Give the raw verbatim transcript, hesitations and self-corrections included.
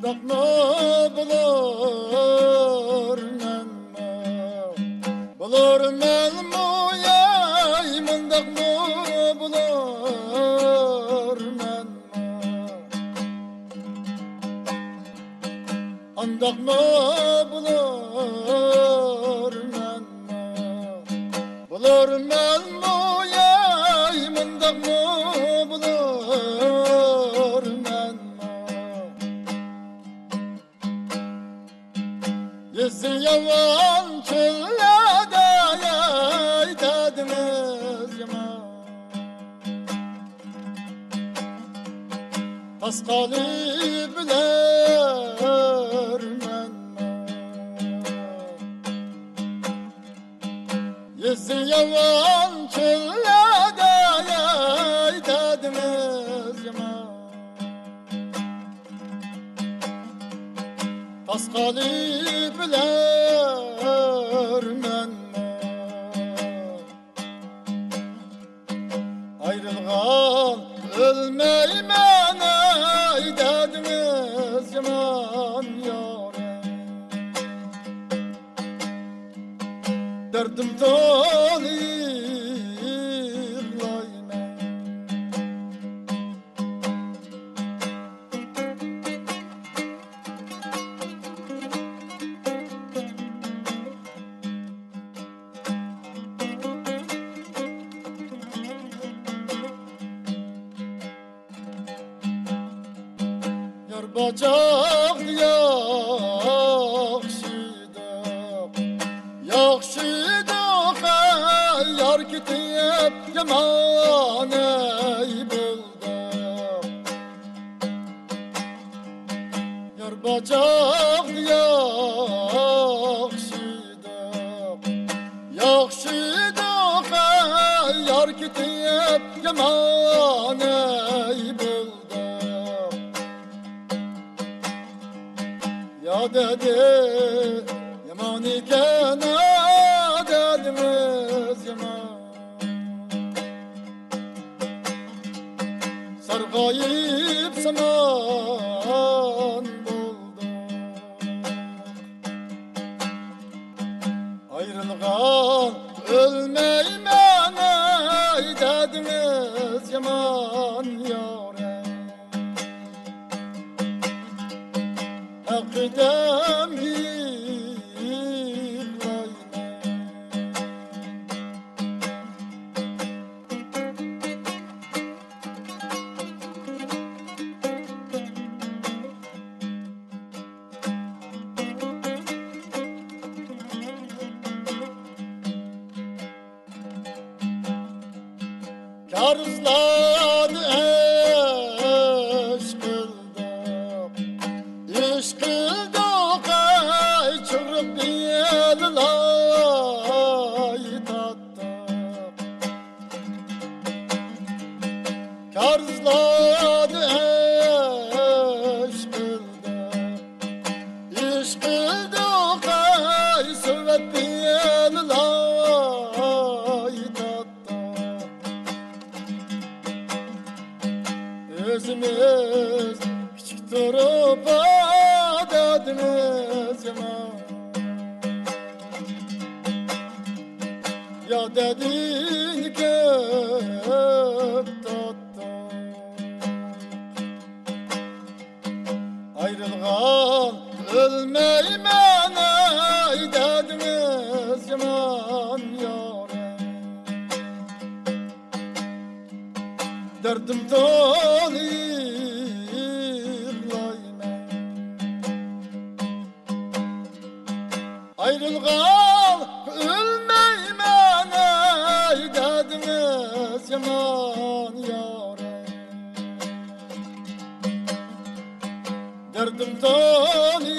مۇنداقمۇ بولۇر مەنمۇ، بولۇر مەنمۇ، ياي، مۇنداقمۇ بولۇر مەنمۇ، ئانداقمۇ بولۇر مەنمۇ، بولۇر مەنمۇ، ياي، مۇنداقمۇ بولۇر مەنمۇ. يېزا ياۋان چۆللەردە، ياي، دەردىمىز يامان. تاسقالى بىلەرمەن. يېزا ياۋان چۆللەردە، ياي، دەردىمىز يامان. تاسقالى بىلەرمەن. ئايرىلغان ئۆلمەيمەن، ئەي، دەردىمىز يامان يارەم. دەردىم تولا يىغلايمەن. يار بار چاغدا ياخشىدۇق، ياخشىدۇق، ئەي، يار كېتىپ يامان، ئەي، بولدۇق. يار بار چاغدا ياخشىدۇق، ياخشىدۇق، ئەي، يار كېتىپ يامان، ئەي، بولدۇق. يا دەردى يامان ئىكەن، دەردىمىز يامان. سارغايىپ سامان بولدۇق. ئايرىلغان ئۆلمەيمەن، ئەي، دەردىمىز يامان يارەم. ھەقىدەم يىغلايمەن. كارىزلارنى ئىش قىلدۇق، ئىش قىلدۇق، ئەي، چىغرىق بېلىلاي تارتتۇق. كارىزلارنى ئىش قىلدۇق، ئىش قىلدۇق، ئەي، سۆۋەت بېلىلاي تارتتۇق. ئۆزىمىز كىچىك تۇرۇپ، ئادەتىمىز يامان. يا دەردىنى كۆپ تارتتۇق. ئايرىلغان ئۆلمەيمەن، ئەي دەردىمىز يامان يارەم. دەردىم تولا يىغلايمەن. ئايرىلغان ئۆلمەيمەن، ئەي دەردىمىز يامان يارەم. دەردىم تولا